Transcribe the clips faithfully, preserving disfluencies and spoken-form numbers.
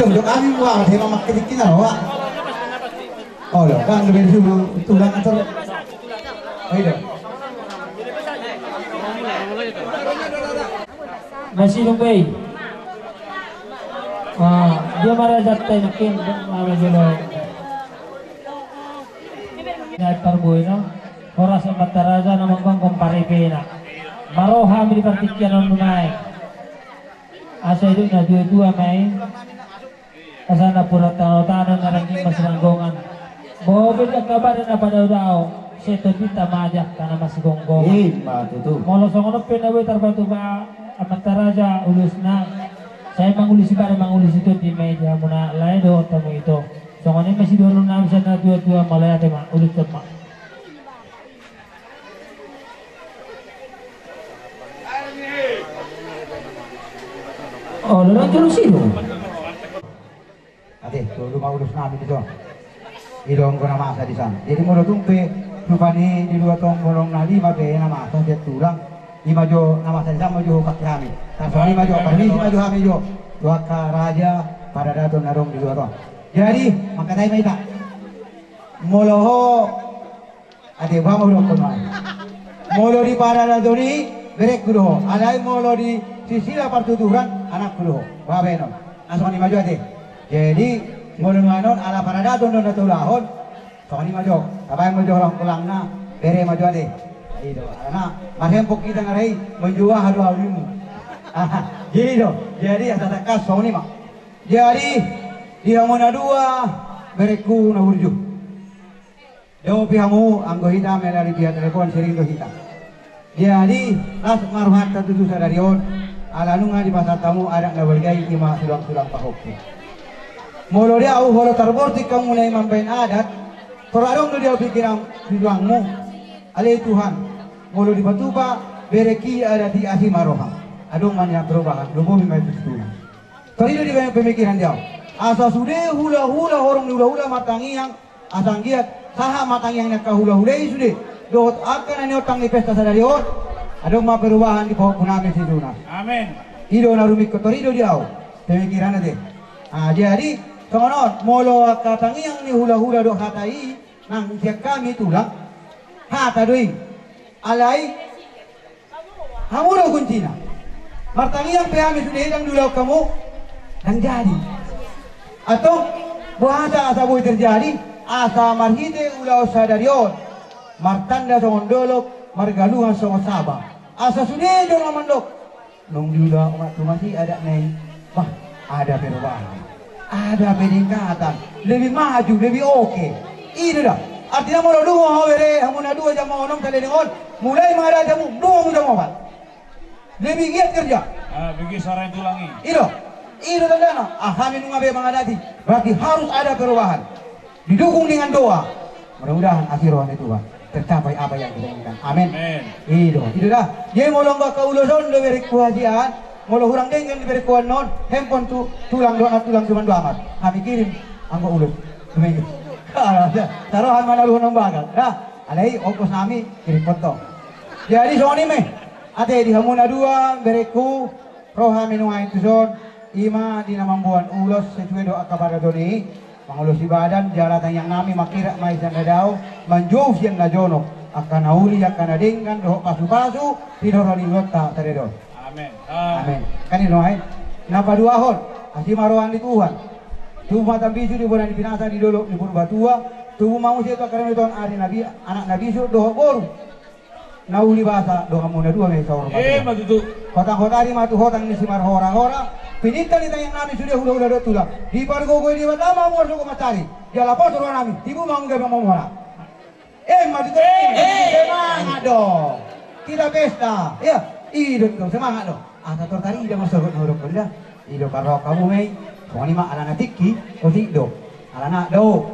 Untuk kami buat dia memakai bikin apa? Oh, lo kan lebih dulu tulang atur. Oh, iya. Masih nunggu. Ah, dia marah jatah mungkin marah jelo. Nai parboina, horas amanta raja na manggonggong parepena. Maroha mi di partingkian on nai. Asa hidup na tua-tua mai. Asa na pura tano-tano na rangging masiranggongan. Bobe da kabar na padao-dao. Seto di tamaja kana masigonggongan. Ima tutu. Molo songon on pe na boi tarpatupa amanta raja ulusna. Sai mangulusi pada mangulusi tondi mai di hamuna lae do tamu ito. Songon i ma sidoruna bisa na tua-tua mauliate ma ulut ma. Oh, lo nang jolo sido. Ate, tu lima ulos nami di son. Idong ko na masa di san. Jadi molo tung pe rupani di dua tong bolong na lima pe na masa sian tulang. Ima jo na masa di san ma jo pakai hami. Tasoni ma jo, parmisi ma jo hami jo. Tu angka raja paradaton na dong di dua tong. Jadi mangkatai ma ita. Molo ho ate ba molo ko ma. Molo di paradaton i berengku do ho. Alai molo di sisila partuturan anakku do ho. Ba baenon. Na songon i ma jo ate. Jadi molo nuaeng on ala paradaton do na taulahon. Songon i ma jo. Tabaen ma jo holong-holongna bere ma jo ate. Ido. Alana marhempok hita ngarai menjua hadu aulimu. Ido. Jadi asa tangkas songon i ma. Jadi di hamu na dua berengku na burju. Dopi hamu anggo hita mela di pihak telepon sering do hita. Jadi las ma rohanta tutu sadari on. Ala nunga dipasahat hamu adat na balga i ima sulang-sulang pahompu. Molo di au molo tarbortik hamu na i mambaen adat. Tor adong do di au pikiran tujuanmu. Ale Tuhan, molo dipatupa berengki adat i asi ma roham. Adong ma nian perubahan, lumobi ma i tutu. Tor i do dibaen pemikiran di au. Asa sude hula-hula horong ni hula-hula martangiang. Asa anggiat sahat ma tangiang ni angka hula-hula i sude dohot angka na niontang ni pesta sadari on. Adong ma perubahan di pahompu nami situtu na. Amen. I do na rumingkot tor i do di au. Pemikiran ate. Ah, jadi songon on molo angka tangiang ni hula-hula dohot hata i nang sian hami tulang. Hata do i. Alai hamu do kuncina. Martangiang pe hami sude ndang diulahon hamu. Ndang jadi. Antong boasa asa boi terjadi? Asa marhite ulaon sadari on martanda songon dolok, margalungan songon saba. Asa sude jolma mandok. Nung diulahon umat tu masi adat na i. Bah, ada perubahan. Ada peningkatan. Lebih maju, lebih oke. I do da. Artina molo dungo ho bere hamu na dua jam onom saleleng on. Mulai mangadati hamu, dungo hamu jam opat. Lebih giat kerja. Ah, bege sarai tulang i. I do. I do tandana. Ah, hami nunga be mangadati. Berarti harus ada perubahan. Didukung dengan doa. Mudah-mudahan asi roha ni Tuhan tercapai apa yang kita inginkan. Amin. Amin. I do, i do da. Jadi molo anggo angka ulos on do berengku hasian, molo hurang denggan di berengku annon, handphone tu tulang dohot tulang cuman do amat. Hami kirim anggo ulos. Saroha ma na luhon on bagas. Da, alai ongkos nami kirim foto. Jadi songon i ma i. Ate di hamu na dua berengku. Ro hami nuaeng tuson, ima di na mamboan ulos sesuai dohot angka paradaton i, mangulosi badan, jala tangiang nami mangkirap ma i sian na dao, manjou sian na jonok, angka na uli, angka na denggan, dohot pasu-pasu, di na ro ni Tuhanta sadari on. Amen. Amen. Kan i nuaeng, na paduahon, asi ma roha ni Tuhan. Tubu ma tambisu di bona ni Pinasa di dolok ni Purbatua, tubu ma muse tu angka na nidok on ari na bi-, anak na bisuk, dohot boru. Na uli basa donganmu na dua ma i saur matua. Eh, ma tutu. Hotang-hotari ma tu hotang ni simarhora-hora. Pinangido ni tangiang nami sude hula-hula dohot tulang. Dipargogoi Debata ma hamu marsogot mansari. Jala pos roha nami. Tibu ma hamu gabe mamora. Eh, ma tutu. Eh, eh. Semangat do. Kita pesta. Ya, i do tutu semangat do. Asa tor tarida ma sogot na hudokkon da. I do parrohahon hamu ma i. Songon i ma alana tingki, otik do. Alana do.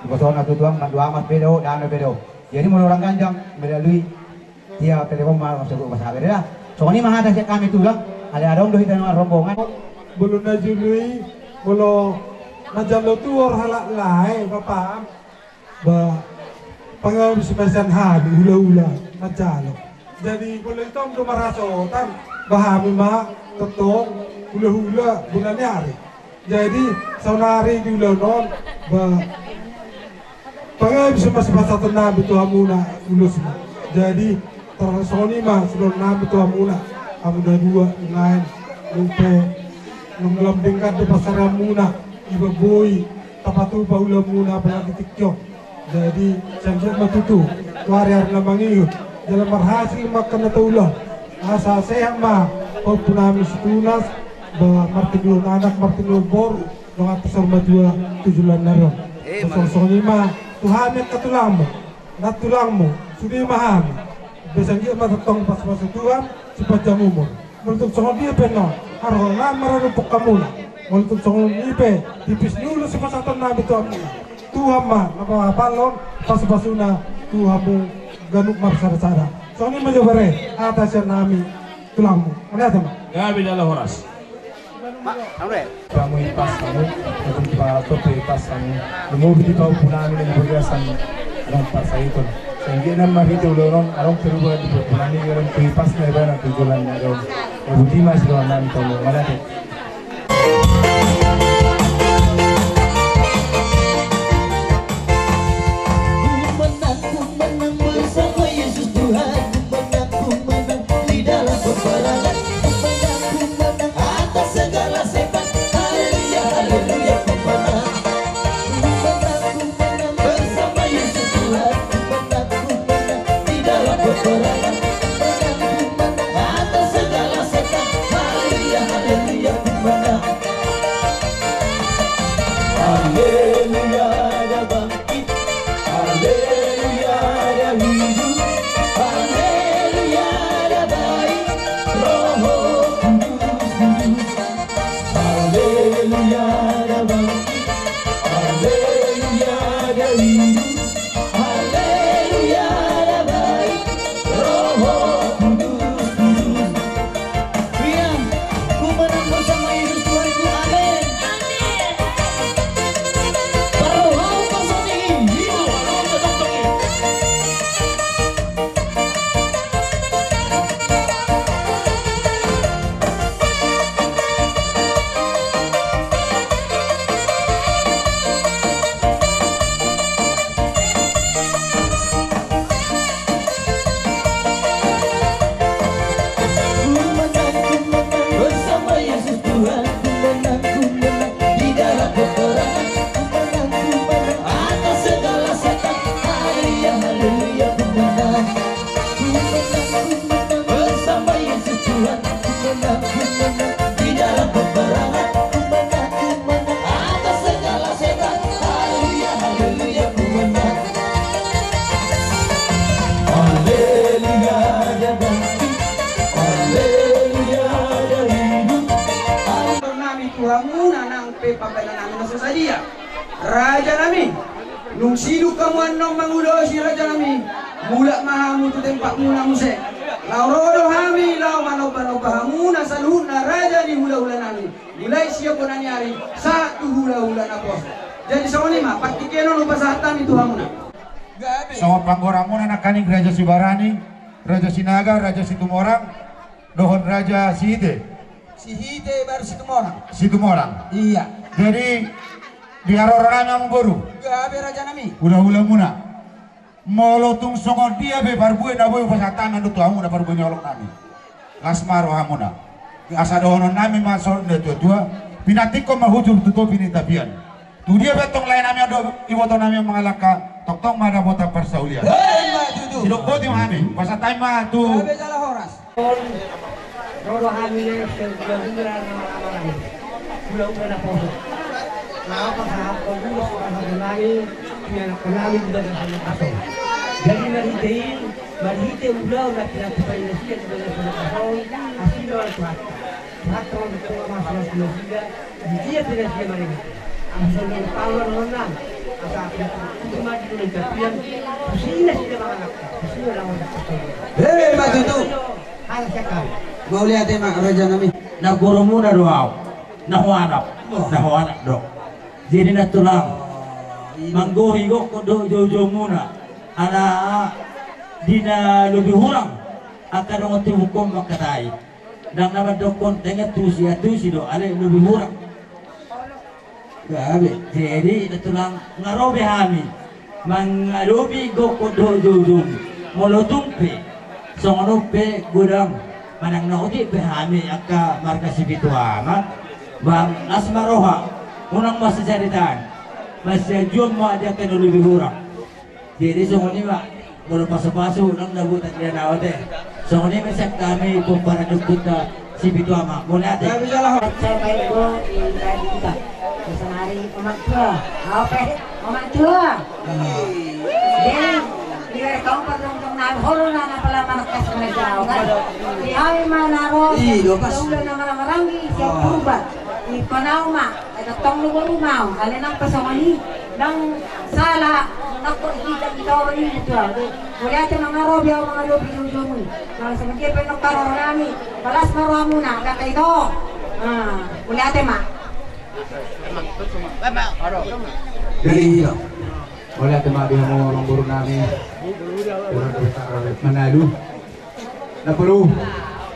Di pos on na tutu, Amang Dua Amas pe do, Dano pe do. Jadi molo hurang ganjang melalui via telepon ma langsung tu Basabe da. Songon i ma hata sian hami tulang, alai adong do hita na marrombongan. Molo na jolo i, molo manjalo tuor halak lae, bapa. Ba, pangabis ma sian hami hula-hula manjalo. Jadi molo i tong do marhasohotan, ba hami ma tongtong hula-hula bona ni ari. Jadi saonari di ulaon on, ba, pangido ma sipasahaton nami tu hamuna ulos ma. Jadi tarsongon i ma sidohonon nami tu hamuna, hamuna dua umbahen, nunga pe, nunga lam denggan do pansarianmuna, iba boi tapatupa ulaonmuna apalagi tingki on. Jadi sai anggiat ma tutu tu ari-ari na mangihut jala marhasil ma angka na taula on. Asa sehat ma pahompu nami Situnas, ba martinodohon anak, martinodohon boru, dongan tu saur matua tu joloan ni ari on. Songon i ma tu hami angka tulangmu, nantulangmu, sude ma hami. Ba sai anggiat ma tongtong pasupasu Tuhan, sipanjang umur. Molo tung songon dia pe annon, haroro nami ma radophon hamuna. Molo tung songon i pe, tipis ni ulos sipasahaton nami tu hamuna, Tuhan ma na mangapallon pasupasuna tu hamu ganup marsada-sada. Songon i ma jo bere, hata sian hami tulangmu. Mauliate ma. Gabe jala horas. Pamu ipas hamu, pamu ipas hamu. Lumobi di pahompu nami na di bagasan, adong parsahiton. Sai anggiat na marhite ulaon on adong perubahan di pahompu nami, adong tu ipas na ibana tu joloan ni ari on. Botima sidohonon nami tu hamu, mauliate. Ku menang, ku menang bersama Yesus Tuhan. Ku menang, ku menang di dalam peperangan. Ku menang, ku menang atas segala setan. Haleluya, haleluya, ku menang. Ku menang, ku menang bersama Yesus Tuhan. Ku menang, ku menang di dalam peperangan. Ku menang, ku menang atas segala setan. Haleluya, haleluya, ku menang. Haleluya, dia bangkit. Haleluya, dia hidup. Haleluya, dia baik. Roh Kudus, Kudus. Haleluya, dia bangkit. Haleluya, dia hidup. Haleluya, dia baik. Roh Kudus, Kudus. Rian, ku menang bersama Yesus Tuhanku. Amin. Parrohahon ma songon i. Ku menang, ku menang bersama Yesus Tuhan. Ku menang, ku menang di dalam peperangan. Ku menang, ku menang atas segala setan. Haleluya, haleluya, ku menang. Ku menang, ku menang bersama Yesus Tuhan. Ku menang, ku menang di dalam peperangan. Ku menang, ku menang atas segala setan. Haleluya, haleluya, ku menang. Haleluya, dia bangkit. Haleluya, dia hidup. Haleluya. Nami tu hamuna nang pe pambahenan nami na so sadia. Raja nami, nunga sidung hamu annon mangulosi raja nami, mulak ma hamu tu tempatmuna muse. Laho ro do hami laho manomba-nomba hamuna saluhutna raja ni hula-hula nami. Mulai sian bona ni ari sahat tu hula-hula naposo. Jadi songon i ma partingkian on hupasahat hami tu hamuna. Songon panggoaranmuna nangkaning Raja Sibarani, Raja Sinaga, Raja Situmorang, dohot Raja Sihite. Sihite baru Situmorang. Situmorang. Iya. Jadi di haroro nami hamu boru. Gabe raja nami. Hula-hula muna. Molo tung songon dia pe parbue na boi hupasahat hami annon tu hamuna parbue ni holong nami, las ma rohamuna. Asa dohonon nami ma songon na tua-tua, pinantikhon ma hujur tu topi ni tapian. Tu dia pe tong lae nami on dohot iboto nami on mangalangka, tongtong ma dapotan parsaulian. Emma tutu. Sidok boti ma hami, pasahat hami ma tu. Gabe jala horas. Ro do hami na sian hula-hula na marhahamaranggi, hula-hula naposo. Laho pasahathon ulos pasahaton nami tu ianakhon nami di bagasan na pasol. Jadi marhite i, marhite ulaon na pinatupa ni nasida di bagasan na pasol, asi ma on tu hami. Hata on tu mamasu-masu nasida, di dia pe nasida maringot. Asa songon i pala nonang, asa pinantikhon ma di nunga tapian, tusi nasida mangalangka, tusi na laho di pasol. Emma tutu. Mauliate ma raja nami. Nagoromuna do au, na huanak, na huanak do. Jadi nantulang, manggohi gokhon dohot jou-joumuna, ala di na lobi hurang angka dongan tubungkon mangkatai. Ndang na mandokhon tenget tusi, a tusi do, alai lobi hurang. Gabe, jadi na tulang nga ro be hami mangadopi gokhon dohot joujoum. Molo tung pe songon on pe godang manang na otik pe hami angka marga Sipitu Ama, bang las ma roha, unang mansai saritaan, mansai anjuan ma di angka na lobi hurang. Jadi songon i ma, molo pasupasu nang na buta dia na ote. Songon i ma sian hami pomparan ni ompunta Sipitu Ama. Mauliate. Saya baik, Bro, di tadi kita. Pesan hari, omak tua. Apa? Omak tua. Jadi, di mereka umpat dong dong na holo na na pala manak kas mana jauh kan. Di hari mana ro, iya, dua pas. Udah na maranggi siap berubah. Di panau ma. Ai tong do boru mau, ale nang pe songon i, nang sala, nang kok hita hita orang i tu au. Mauliate ma nga ro be au mangadopi joujoum i. Kalau semenjak pe nang paroro nami, balas ma rohamuna, kata itu. Ah, mauliate ma. Jadi, iya. Mauliate ma di hamu amangboru nami. Orang besar Manalu. Na boru,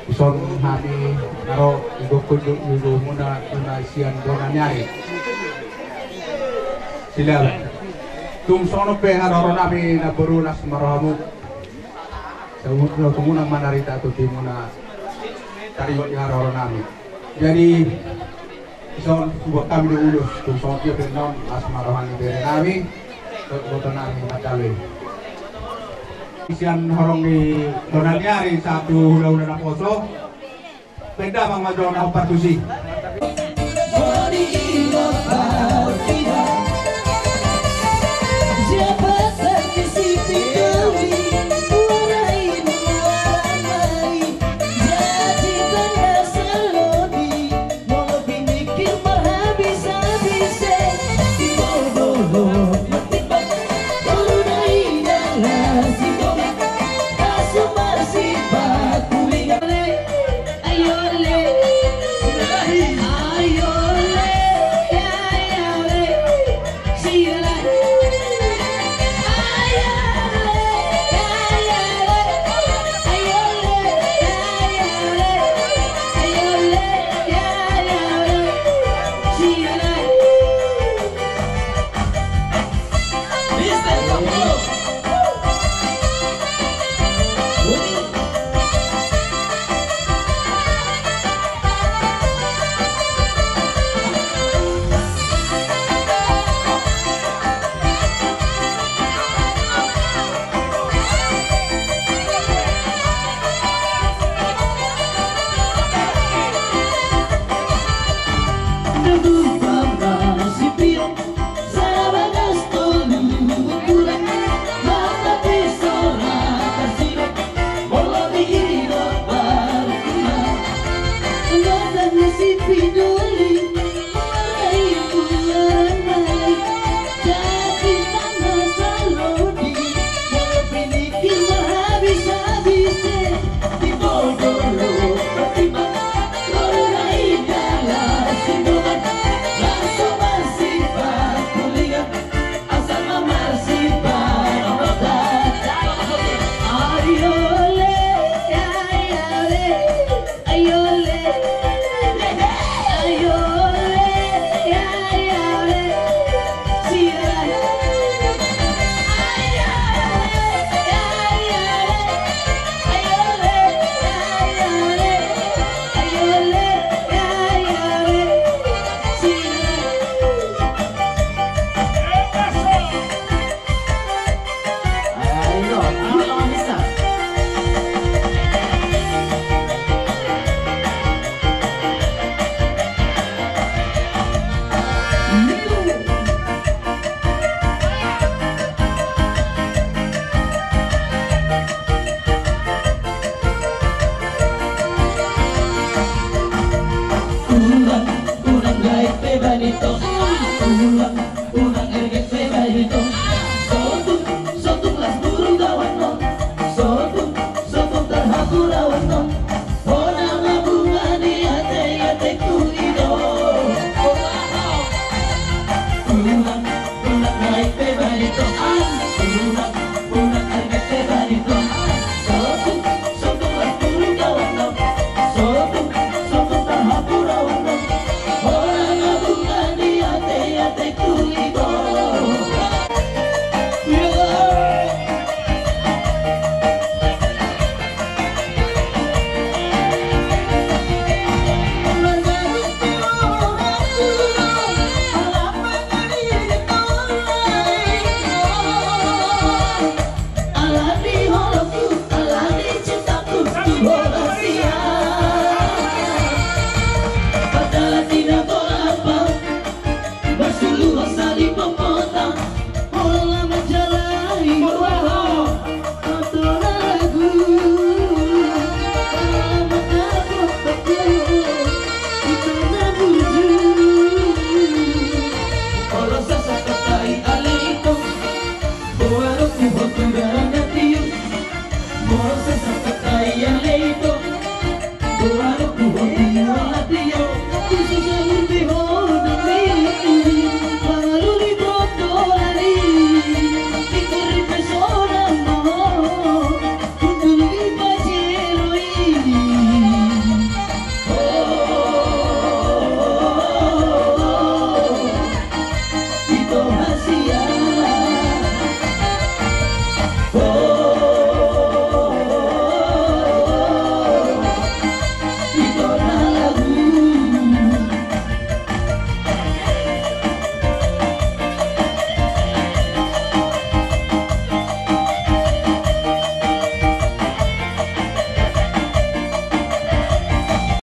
dison hami na ro di gokhon joujoumuna, ima sian bona ni ari. Silaban. Tung songon on pe haroro nami na boru, las ma rohamu. Saut na tumuna manarita tu timuna. Tarigot di haroro nami. Jadi, dison hubuat hami do ulos, tung songon dia pe annon, las ma roha ni bere nami, dohot iboto nami Mandaloi. Sian horong ni bona ni ari sahat tu hulahula naposo, bahen damang ma jo na hombar tusi. Jadi tanda salodi, molo pinggir marhabis-habis, di bolo-bolo martimbang, boru na inang na simbongan, langsung marsipakulingan. Ayo le, ayo le, ayo le.